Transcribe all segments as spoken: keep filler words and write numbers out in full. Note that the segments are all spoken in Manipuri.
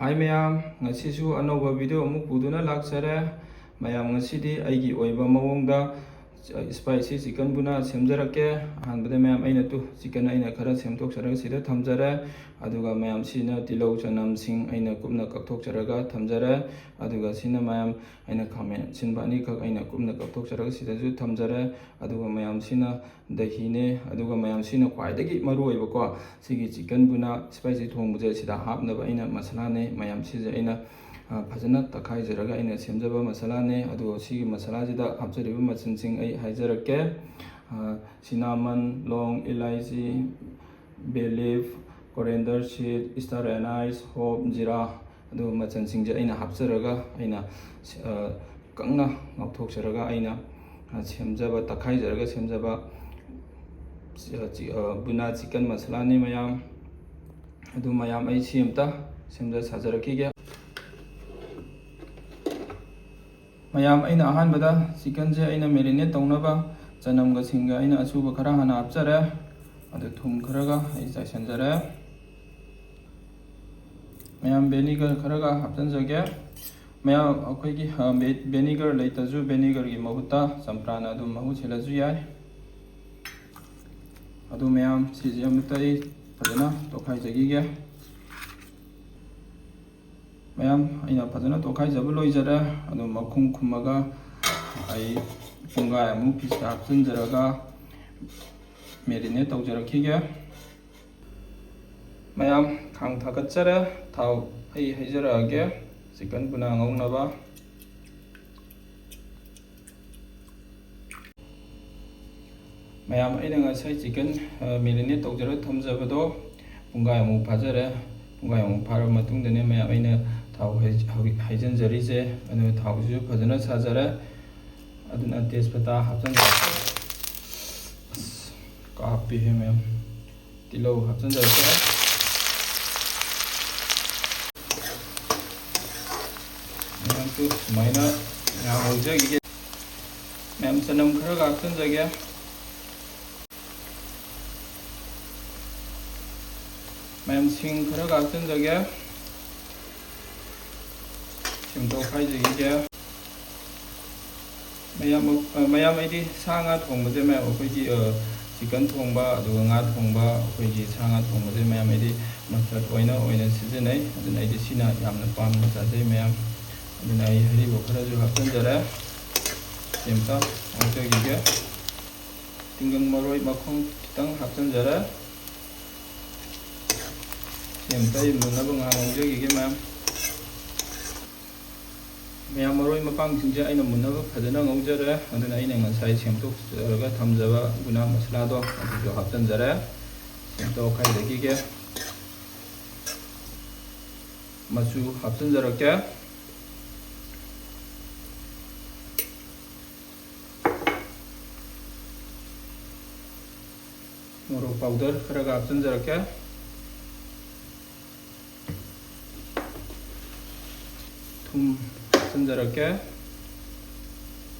ꯍꯥꯏ ꯃꯌꯥꯝ, ꯉꯁꯤꯁꯨ ꯑꯅꯧꯕ video ꯑꯃꯨꯛ ꯄꯨꯗꯨꯅ ꯂꯥꯛꯆꯔꯦ꯫ ꯃꯌꯥꯝ, ꯉꯁꯤꯗꯤ ꯑꯩꯒꯤ ꯑꯣꯏꯕ ꯃꯑꯣꯡꯗ spicy chicken ꯕꯨꯅꯥ ꯁꯦꯝꯖꯔꯛꯀꯦ꯫ ꯑꯍꯥꯟꯕꯗ ꯃꯌꯥꯝ, ꯑꯩꯅ ꯇꯨ chicken ꯑꯩꯅ ꯈꯔ ꯁꯦꯝꯗꯣꯛꯆꯔꯒ ꯁꯤꯗ ꯊꯝꯖꯔꯦ꯫ ꯑꯗꯨꯒ ꯃꯌꯥꯝ, ꯁꯤꯅ ꯇꯤꯜꯍꯧ ꯆꯅꯝꯁꯤꯡ ꯑꯩꯅ ꯀꯨꯞꯅ ꯀꯛꯊꯣꯛꯆꯔꯒ ꯊꯝꯖꯔꯦ꯫ ꯑꯗꯨꯒ ꯁꯤꯅ ꯃꯌꯥꯝ, ꯑꯩꯅ ꯈꯥꯃꯦꯟ ꯑꯁꯤꯟꯕ ꯑꯅꯤꯈꯛ ꯑꯩꯅ ꯀꯨꯞꯅ ꯀꯛꯊꯣꯛꯆꯔꯒ ꯁꯤꯗꯁꯨ ꯊꯝꯖꯔꯦ꯫ ꯑꯗꯨꯒ ꯃꯌꯥꯝ, ꯁꯤꯅ ꯗꯍꯤꯅꯦ꯫ ꯑꯗꯨꯒ ꯃꯌꯥꯝ, ꯁꯤꯅ ꯈ꯭ꯋꯥꯏꯗꯒꯤ ꯃꯔꯨ ꯑꯣꯏꯕꯀꯣ, ꯁꯤꯒꯤ chicken ꯕꯨꯅꯥ spicy ꯊꯣꯡꯕꯁꯦ ꯁꯤꯗ ꯍꯥꯞꯅꯕ ꯑꯩꯅ ꯃꯁꯥꯂꯥꯅꯦ꯫ ꯃꯌꯥꯝ, ꯁꯤꯁꯦ ꯑꯩꯅ, ꯑ, ꯐꯖꯅ ꯇꯛꯈꯥꯏꯖꯔꯒ ꯑꯩꯅ ꯁꯦꯝꯖꯕ ꯃꯁꯥꯂꯥꯅꯦ꯫ ꯑꯗꯨꯒ ꯁꯤꯒꯤ ꯃꯁꯥꯂꯥꯁꯤꯗ ꯍꯥꯞꯆꯔꯤꯕ ꯃꯆꯜꯁꯤꯡ ꯑꯩ ꯍꯥꯏꯖꯔꯛꯀꯦ꯫ ꯑ, cinnamon, ꯂꯣꯡ, ꯏꯂꯥꯏꯆꯤ, bay leaf, coriander seed, star anise, hop, ꯖꯤꯔꯥ, ꯑꯗꯨꯒ ꯃꯆꯜꯁꯤꯡꯁꯦ ꯑꯩꯅ ꯍꯥꯞꯆꯔꯒ ꯑꯩꯅ, ꯑ, ꯀꯪꯅ ꯉꯧꯊꯣꯛꯆꯔꯒ ꯑꯩꯅ, ꯑ, ꯁꯦꯝꯖꯕ, ꯇꯛꯈꯥꯏꯖꯔꯒ ꯁꯦꯝꯖꯕ, ꯑ, ꯆꯤ-, ꯑ, ꯕꯨꯅꯥ chicken ꯃꯁꯥꯂꯥꯅꯤ ꯃꯌꯥꯝ꯫ ꯑꯗꯨ ꯃꯌꯥꯝ, ꯑꯩ ꯁꯤ ꯑꯝꯇ ꯁꯦꯝꯖ ꯁꯥꯖꯔꯛꯈꯤꯒꯦ꯫ ꯃꯌꯥꯝ, ꯑꯩꯅ ꯑꯍꯥꯟꯕꯗ chicken ꯁꯦ ꯑꯩꯅ marinate ꯇꯧꯅꯕ ꯆꯅꯝꯒ ꯁꯤꯡꯒ ꯑꯩꯅ ꯑꯁꯨꯕ ꯈꯔ ꯍꯥꯟꯅ ꯍꯥꯞꯆꯔꯦ꯫ ꯑꯗꯨ ꯊꯨꯝ ꯈꯔꯒ ꯑꯩ ꯆꯥꯏꯁꯤꯟꯖꯔꯦ꯫ ꯃꯌꯥꯝ, vinegar ꯈꯔꯒ ꯍꯥꯞꯆꯤꯟꯖꯒꯦ꯫ ꯃꯌꯥꯝ, ꯑꯩꯈꯣꯏꯒꯤ, ꯑ, ꯚꯦ-, vinegar ꯂꯩꯇ꯭ꯔꯁꯨ vinegar ꯒꯤ ꯃꯍꯨꯠꯇ ꯆꯝꯄ꯭ꯔꯥꯅ ꯑꯗꯨꯝ ꯃꯍꯨꯠ ꯁꯤꯜꯂꯁꯨ ꯌꯥꯏ꯫ ꯑꯗꯨ ꯃꯌꯥꯝ, ꯁꯤꯁꯦ ꯑꯃꯨꯛꯇ ꯑꯩ ꯐꯖꯅ ꯇꯣꯠꯈꯥꯏꯖꯈꯤꯒꯦ꯫ ꯃꯌꯥꯝ, ꯑꯩꯅ ꯐꯖꯅ ꯇꯣꯠꯈꯥꯏꯖꯕ ꯂꯣꯏꯖꯔꯦ꯫ ꯑꯗꯨ ꯃꯈꯨꯝ ꯈꯨꯝꯃꯒ ꯑꯩ ꯄꯨꯡꯈꯥꯏꯃꯨꯛ ꯐ꯭ꯔꯤꯖꯇ ꯍꯥꯞꯆꯤꯟꯖꯔꯒ marinate ꯇꯧꯖꯔꯛꯈꯤꯒꯦ꯫ ꯃꯌꯥꯝ, ꯈꯥꯡ ꯊꯥꯒꯠꯆꯔꯦ꯫ ꯊꯥꯎ ꯑꯩ ꯍꯩꯖꯔꯛꯑꯒꯦ chicken ꯕꯨꯅꯥ ꯉꯧꯅꯕ꯫ ꯃꯌꯥꯝ, ꯑꯩꯅ ꯉꯁꯥꯏ chicken, ꯑ, marinate ꯇꯧꯖꯔꯒ ꯊꯝꯖꯕꯗꯣ ꯄꯨꯡꯈꯥꯏꯃꯨꯛ ꯐꯥꯖꯔꯦ꯫ ꯄꯨꯡꯈꯥꯏꯃꯨꯛ ꯐꯥꯔꯕ ꯃꯇꯨꯡꯗꯅꯦ ꯃꯌꯥꯝ, ꯑꯩꯅ ꯊꯥꯎ ꯍꯩ-, ꯍꯧꯖꯤꯛ ꯍꯩꯖꯤꯟꯖꯔꯤꯁꯦ꯫ ꯑꯗꯨꯅ ꯊꯥꯎꯁꯤꯁꯨ ꯐꯖꯅ ꯁꯥꯖꯔꯦ꯫ ꯑꯗꯨꯅ ꯇꯦꯖꯄꯇꯥ ꯍꯥꯞꯆꯤꯟꯖꯔꯦ꯫ ꯑꯁ, ꯀꯥꯞꯄꯤꯍꯦ ꯃꯌꯥꯝ꯫ ꯇꯤꯜꯍꯧ ꯍꯥꯞꯆꯤꯟꯖꯔꯛꯀꯦ꯫ ꯃꯌꯥꯝꯁꯨ ꯁꯨꯃꯥꯏꯅ ꯉꯥꯏꯍꯥꯛ ꯉꯧꯖꯈꯤꯒꯦ꯫ ꯃꯌꯥꯝ, ꯆꯅꯝ ꯈꯔꯒ ꯍꯥꯞꯆꯤꯟꯖꯒꯦ꯫ ꯃꯌꯥꯝ, ꯁꯤꯡ ꯈꯔꯒ ꯍꯥꯞꯆꯤꯟꯖꯒꯦ꯫ ꯇꯧꯈꯥꯏꯖꯈꯤꯒꯦ꯫ ꯃꯌꯥꯝ, ꯑ, ꯃꯌꯥꯝ, ꯑꯩꯗꯤ ꯁꯥ ꯉꯥ ꯊꯣꯡꯕꯁꯦ, ꯃꯌꯥꯝ, ꯑꯩꯈꯣꯏꯒꯤ, ꯑ, ꯆꯤꯀꯟ ꯊꯣꯡꯕ, ꯑꯗꯨꯒ ꯉꯥ ꯊꯣꯡꯕ, ꯑꯩꯈꯣꯏꯒꯤ ꯁꯥ ꯉꯥ ꯊꯣꯡꯕꯁꯦ, ꯃꯌꯥꯝ, ꯑꯩꯗꯤ ꯃꯁꯇꯔꯗ ꯑꯣꯏꯅ, ꯑꯣꯏꯅ ꯁꯤꯖꯤꯟꯅꯩ꯫ ꯑꯗꯨꯅ ꯑꯩꯗꯤ ꯁꯤꯅ ꯌꯥꯝꯅ ꯄꯥꯝꯅ ꯆꯥꯖꯩ, ꯃꯌꯥꯝ꯫ ꯑꯗꯨꯅ ꯑꯩ ꯍꯔꯤꯕꯣꯞ ꯈꯔꯁꯨ ꯍꯥꯞꯆꯤꯟꯖꯔꯦ꯫ ꯁꯤ ꯑꯝꯇ ꯉꯧꯖꯈꯤꯒꯦ꯫ ꯇꯤꯡꯒꯪ ꯃꯔꯣꯏ ꯃꯈꯣꯡ ꯈꯤꯇꯪ ꯍꯥꯞꯆꯤꯟꯖꯔꯦ꯫ ꯁꯤ ꯑꯝꯇ ꯑꯩ ꯃꯨꯟꯅꯕ ꯉꯥꯏꯍꯥꯛ ꯉꯧꯖꯈꯤꯒꯦ, ꯃꯌꯥꯝ꯫ ꯃꯌꯥꯝ, ꯃꯔꯣꯏ ꯃꯄꯥꯡꯁꯤꯡꯁꯦ ꯑꯩꯅ ꯃꯨꯟꯅꯕ ꯐꯖꯅ ꯉꯧꯖꯔꯦ꯫ ꯑꯗꯨꯅ ꯑꯩꯅ ꯉꯁꯥꯏ ꯁꯦꯝꯗꯣꯛꯆꯔꯒ ꯊꯝꯖꯕ ꯒꯨꯅꯥ ꯃꯁꯂꯥꯗꯣ ꯑꯗꯨꯁꯨ ꯍꯥꯞꯆꯤꯟꯖꯔꯦ꯫ ꯁꯦꯝꯗꯣꯛ ꯈꯥꯏꯖꯈꯤꯒꯦ꯫ ꯃꯆꯨ ꯍꯥꯞꯆꯤꯟꯖꯔꯛꯀꯦ꯫ ꯃꯣꯔꯣꯛ ꯄꯥꯎꯗꯔ ꯈꯔꯒ ꯍꯥꯞꯆꯤꯟꯖꯔꯛꯀꯦ꯫ ꯊꯨꯝ ꯍꯥꯞꯆꯤꯟꯖꯔꯛꯀꯦ꯫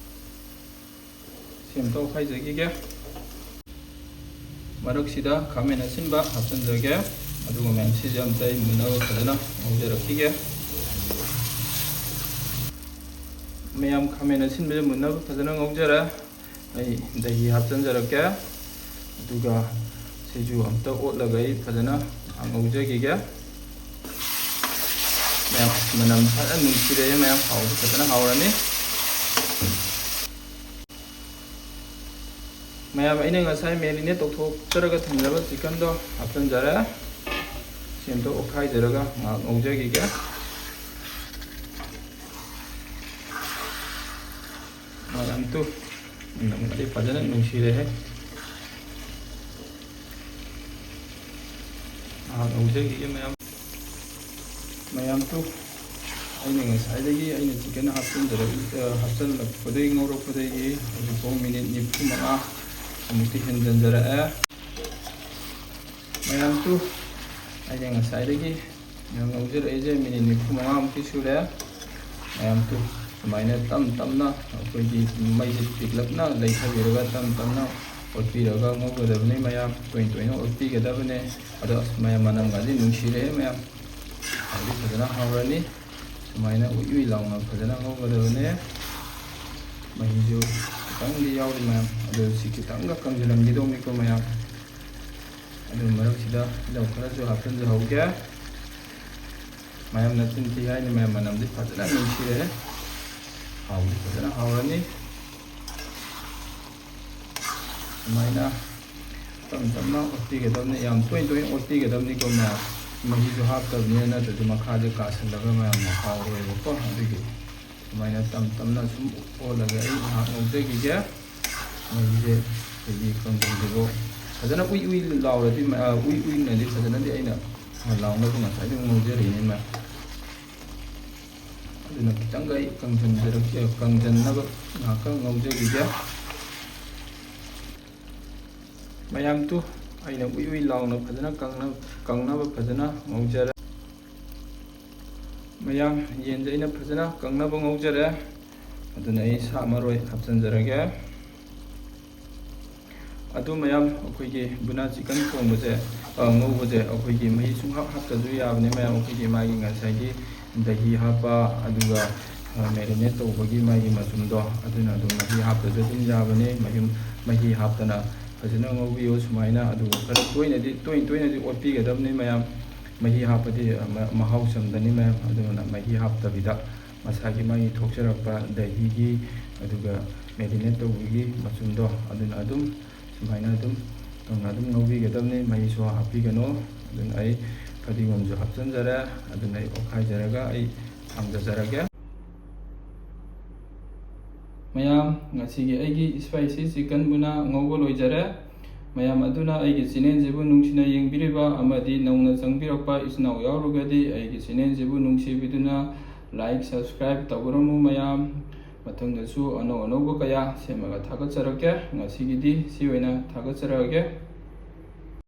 ꯁꯦꯝꯗꯣꯛ ꯈꯥꯏꯖꯈꯤꯒꯦ꯫ ꯃꯔꯛꯁꯤꯗ ꯈꯥꯃꯦꯟ ꯑꯁꯤꯟꯕ ꯍꯥꯞꯆꯤꯟꯖꯒꯦ꯫ ꯑꯗꯨꯒ ꯃꯌꯥꯝ ꯁꯤꯁꯦ ꯑꯝꯇ ꯑꯩ ꯃꯨꯟꯅꯕ ꯐꯖꯅ ꯉꯧꯖꯔꯛꯈꯤꯒꯦ꯫ ꯃꯌꯥꯝ, ꯈꯥꯃꯦꯟ ꯑꯁꯤꯟꯕꯁꯦ ꯃꯨꯟꯅꯕ ꯐꯖꯅ ꯉꯧꯖꯔꯦ꯫ ꯑꯩ ꯗꯍꯤ ꯍꯥꯞꯆꯤꯟꯖꯔꯛꯀꯦ꯫ ꯑꯗꯨꯒ ꯁꯤꯁꯨ ꯑꯝꯇ ꯑꯣꯠꯂꯒ ꯑꯩ ꯐꯖꯅ ꯉꯧꯖꯈꯤꯒꯦ꯫ ꯃꯌꯥꯝ, ꯃꯅꯝ ꯐꯖꯅ ꯅꯨꯡꯁꯤꯔꯛꯑꯦ ꯃꯌꯥꯝ, ꯍꯥꯎꯁꯨ ꯐꯖꯅ ꯍꯥꯎꯔꯅꯤ꯫ ꯃꯌꯥꯝ, ꯑꯩꯅ ꯉꯁꯥꯏ marinate ꯇꯧꯊꯣꯛꯆꯔꯒ ꯊꯝꯖꯕ ꯆꯤꯀꯟꯗꯣ ꯍꯥꯞꯆꯤꯟꯖꯔꯦ꯫ ꯁꯤ ꯑꯝꯇ ꯑꯣꯠꯈꯥꯏꯖꯔꯒ ꯉꯥꯏꯍꯥꯛ ꯉꯧꯖꯈꯤꯒꯦ꯫ ꯃꯌꯥꯝ ꯇꯨ, ꯃꯅꯝꯗꯤ ꯐꯖꯅ ꯅꯨꯡꯁꯤꯔꯦꯍꯦ꯫ ꯉꯥꯏꯍꯥꯛ ꯉꯧꯖꯈꯤꯒꯦ ꯃꯌꯥꯝ꯫ ꯃꯌꯥꯝ ꯇꯨ, ꯑꯩꯅ ꯉꯁꯥꯏꯗꯒꯤ ꯑꯩꯅ ꯆꯤꯀꯟ ꯍꯥꯞꯆꯤꯟꯖꯔꯛ-, ꯑ, ꯍꯥꯞꯆꯤꯜꯂꯛꯄꯗꯒꯤ, ꯉꯧꯔꯛꯄꯗꯒꯤ ꯍꯧꯖꯤꯛꯐꯥꯎ ꯃꯤꯅꯤꯠ ꯅꯤꯐꯨ ꯃꯉꯥ ꯑꯃꯨꯛꯇꯤ ꯍꯦꯟꯖꯟꯖꯔꯛꯑꯦ꯫ ꯃꯌꯥꯝ ꯇꯨ, ꯑꯩꯅ ꯉꯁꯥꯏꯗꯒꯤ ꯉꯧꯖꯔꯛꯏꯁꯦ ꯃꯤꯅꯤꯠ ꯅꯤꯐꯨ ꯃꯉꯥꯃꯨꯛꯇꯤ ꯁꯨꯔꯦ꯫ ꯃꯌꯥꯝ ꯇꯨ, ꯁꯨꯃꯥꯏꯅ ꯇꯞ ꯇꯞꯅ ꯑꯩꯈꯣꯏꯒꯤ ꯃꯩꯁꯦ ꯄꯤꯛꯂꯞꯅ ꯂꯩꯊꯕꯤꯔꯒ ꯇꯞ ꯇꯞꯅ ꯑꯣꯠꯄꯤꯔꯒ ꯉꯧꯒꯗꯕꯅꯤ ꯃꯌꯥꯝ, ꯇꯣꯏ ꯇꯣꯏꯅ ꯑꯣꯠꯄꯤꯒꯗꯕꯅꯦ꯫ ꯑꯗꯣ ꯑꯁ ꯃꯌꯥꯝ, ꯃꯅꯝꯒꯗꯤ ꯅꯨꯡꯁꯤꯔꯦꯍꯦ ꯃꯌꯥꯝ, ꯍꯥꯎꯗꯤ ꯐꯖꯅ ꯍꯥꯎꯔꯅꯤ꯫ ꯁꯨꯃꯥꯏꯅ ꯎꯏ ꯎꯏ ꯂꯥꯎꯅ ꯐꯖꯅ ꯉꯧꯒꯗꯕꯅꯦ꯫ ꯃꯍꯤꯁꯨ ꯈꯤꯇꯪꯗꯤ ꯌꯥꯎꯔꯤ ꯃꯌꯥꯝ, ꯑꯗꯨ ꯁꯤ ꯈꯤꯇꯪꯒ ꯀꯪꯁꯤꯜꯍꯟꯈꯤꯗꯧꯅꯤꯀꯣ ꯃꯌꯥꯝ꯫ ꯑꯗꯨ ꯃꯔꯛꯁꯤꯗ ꯇꯤꯜꯍꯧ ꯈꯔꯁꯨ ꯍꯥꯞꯆꯤꯟꯖꯍꯧꯒꯦ꯫ ꯃꯌꯥꯝ ꯅꯆꯤꯟ ꯊꯤ ꯍꯥꯏꯅꯤ ꯃꯌꯥꯝ, ꯃꯅꯝꯗꯤ ꯐꯖꯅ ꯅꯨꯡꯁꯤꯔꯦ, ꯍꯥꯎꯗꯤ ꯐꯖꯅ ꯍꯥꯎꯔꯅꯤ꯫ ꯁꯨꯃꯥꯏꯅ ꯇꯞꯅ ꯇꯞꯅ ꯑꯣꯠꯄꯤꯒꯗꯕꯅꯤ, ꯌꯥꯝ ꯇꯣꯏꯅ ꯇꯣꯏꯅ ꯑꯣꯠꯄꯤꯒꯗꯕꯅꯤꯀꯣ ꯃꯌꯥꯝ꯫ ꯃꯍꯤꯁꯨ ꯍꯥꯞꯇꯕꯅꯤꯅ, ꯅꯠꯇ꯭ꯔꯗꯤ ꯃꯈꯥꯗ ꯀꯥꯁꯤꯜꯂꯒ ꯃꯌꯥꯝꯅ ꯍꯥꯎꯔꯣꯏꯕꯀꯣ꯫ ꯑꯗꯨꯒꯤ ꯁꯨꯃꯥꯏꯅ ꯇꯞ ꯇꯞꯅ ꯁꯨꯝ ꯑꯣꯠꯂꯒ ꯑꯩ ꯉꯥꯏꯍꯥꯛ ꯉꯧꯖꯈꯤꯒꯦ꯫ ꯃꯍꯤꯁꯦ ꯑꯩꯈꯣꯏꯒꯤ ꯀꯪꯁꯤꯟꯗ꯭ꯔꯤꯐꯥꯎ ꯐꯖꯅ ꯎꯏ ꯎꯏ ꯂꯥꯎꯔꯗꯤ, ꯎꯏ ꯎꯏꯅꯗꯤ ꯐꯖꯅꯗꯤ ꯑꯩꯅ ꯂꯥꯎꯅꯕ ꯉꯁꯥꯏꯗꯒꯤ ꯉꯧꯖꯔꯤꯅꯤ ꯃꯌꯥꯝ꯫ ꯑꯗꯨꯅ ꯈꯤꯇꯪꯒ ꯑꯩ ꯀꯪꯁꯤꯟꯖꯔꯛꯀꯦ, ꯀꯪꯁꯤꯟꯅꯕ ꯉꯥꯏꯍꯥꯛꯇꯪ ꯉꯧꯖꯈꯤꯒꯦ꯫ ꯃꯌꯥꯝ ꯇꯨ ꯑꯩꯅ ꯎꯏ ꯎꯏ ꯂꯥꯎꯅ ꯐꯖꯅ ꯀꯪꯅ-, ꯀꯪꯅꯕ ꯐꯖꯅ ꯉꯧꯖꯔꯦ꯫ ꯃꯌꯥꯝ, ꯌꯦꯟꯁꯦ ꯑꯩꯅ ꯐꯖꯅ ꯀꯪꯅꯕ ꯉꯧꯖꯔꯦ꯫ ꯑꯗꯨꯅ ꯑꯩ ꯁꯥ ꯃꯔꯣꯏ ꯍꯥꯞꯆꯤꯟꯖꯔꯒꯦ꯫ ꯑꯗꯨ ꯃꯌꯥꯝ, ꯑꯩꯈꯣꯏꯒꯤ ꯕꯨꯅꯥ ꯆꯤꯀꯟ ꯊꯣꯡꯕꯁꯦ, ꯑ, ꯉꯧꯕꯁꯦ ꯑꯩꯈꯣꯏꯒꯤ ꯃꯍꯤ ꯁꯨꯡꯍꯥꯞ ꯍꯥꯞꯇ꯭ꯔꯁꯨ ꯌꯥꯕꯅꯦ ꯃꯌꯥꯝ꯫ ꯑꯩꯈꯣꯏꯒꯤ ꯃꯥꯒꯤ ꯉꯁꯥꯏꯒꯤ ꯗꯍꯤ ꯍꯥꯞꯄ, ꯑꯗꯨꯒ, ꯑ, marinate ꯇꯧꯕꯒꯤ ꯃꯥꯒꯤ ꯃꯆꯨꯝꯗꯣ, ꯑꯗꯨꯅ ꯑꯗꯨꯝ ꯃꯍꯤ ꯍꯥꯞꯇ꯭ꯔꯁꯨ ꯑꯗꯨꯝ ꯌꯥꯕꯅꯦ꯫ ꯃꯍꯤ, ꯃꯍꯤ ꯍꯥꯞꯇꯅ ꯐꯖꯅ ꯉꯧꯕꯤꯌꯨ ꯁꯨꯃꯥꯏꯅ꯫ ꯑꯗꯨꯒ ꯈꯔ ꯇꯣꯏꯅꯗꯤ, ꯇꯣꯏ ꯇꯣꯏꯅꯗꯤ ꯑꯣꯠꯄꯤꯒꯗꯕꯅꯤ ꯃꯌꯥꯝ꯫ ꯃꯍꯤ ꯍꯥꯞꯄꯗꯤ, ꯑ, ꯃ-, ꯃꯍꯥꯎ ꯆꯝꯗꯅꯤ ꯃꯌꯥꯝ꯫ ꯑꯗꯨꯅ ꯃꯍꯤ ꯍꯥꯞꯇꯕꯤꯗ ꯃꯁꯥꯒꯤ ꯃꯥꯒꯤ ꯊꯣꯛꯆꯔꯛꯄ ꯗꯍꯤꯒꯤ, ꯑꯗꯨꯒ marinate ꯇꯧꯕꯒꯤ ꯃꯆꯨꯝꯗꯣ, ꯑꯗꯨꯅ ꯑꯗꯨꯝ ꯁꯨꯃꯥꯏꯅ ꯑꯗꯨꯝ ꯀꯪꯅ ꯑꯗꯨꯝ ꯉꯧꯕꯤꯒꯗꯕꯅꯤ꯫ ꯃꯍꯤꯁꯨ ꯍꯥꯞꯄꯤꯒꯅꯨ꯫ ꯑꯗꯨꯅ ꯑꯩ ꯐꯗꯤꯒꯣꯝꯁꯨ ꯍꯥꯞꯆꯤꯟꯖꯔꯦ꯫ ꯑꯗꯨꯅ ꯑꯩ ꯑꯣꯠꯈꯥꯏꯖꯔꯒ ꯑꯩ ꯊꯥꯡꯗꯖꯔꯒꯦ꯫ ꯃꯌꯥꯝ, ꯉꯁꯤꯒꯤ ꯑꯩꯒꯤ spicy chicken ꯕꯨꯅꯥ ꯉꯧꯕ ꯂꯣꯏꯖꯔꯦ꯫ ꯃꯌꯥꯝ ꯑꯗꯨꯅ ꯑꯩꯒꯤ channel ꯁꯤꯕꯨ ꯅꯨꯡꯁꯤꯅ ꯌꯦꯡꯕꯤꯔꯤꯕ ꯑꯃꯗꯤ ꯅꯧꯅ ꯆꯪꯕꯤꯔꯛꯄ ꯏꯆꯤꯟ ꯏꯅꯥꯎ ꯌꯥꯎꯔꯒꯗꯤ ꯑꯩꯒꯤ channel ꯁꯤꯕꯨ ꯅꯨꯡꯁꯤꯕꯤꯗꯨꯅ like, subscribe ꯇꯧꯕꯤꯔꯝꯃꯨ ꯃꯌꯥꯝ꯫ ꯃꯊꯪꯗꯁꯨ ꯑꯅꯧ ꯑꯅꯧꯕ ꯀꯌꯥ ꯁꯦꯝꯃꯒ ꯊꯥꯒꯠꯆꯔꯛꯀꯦ꯫ ꯉꯁꯤꯒꯤꯗꯤ ꯁꯤ ꯑꯣꯏꯅ ꯊꯥꯒꯠꯆꯔꯛꯑꯒꯦ꯫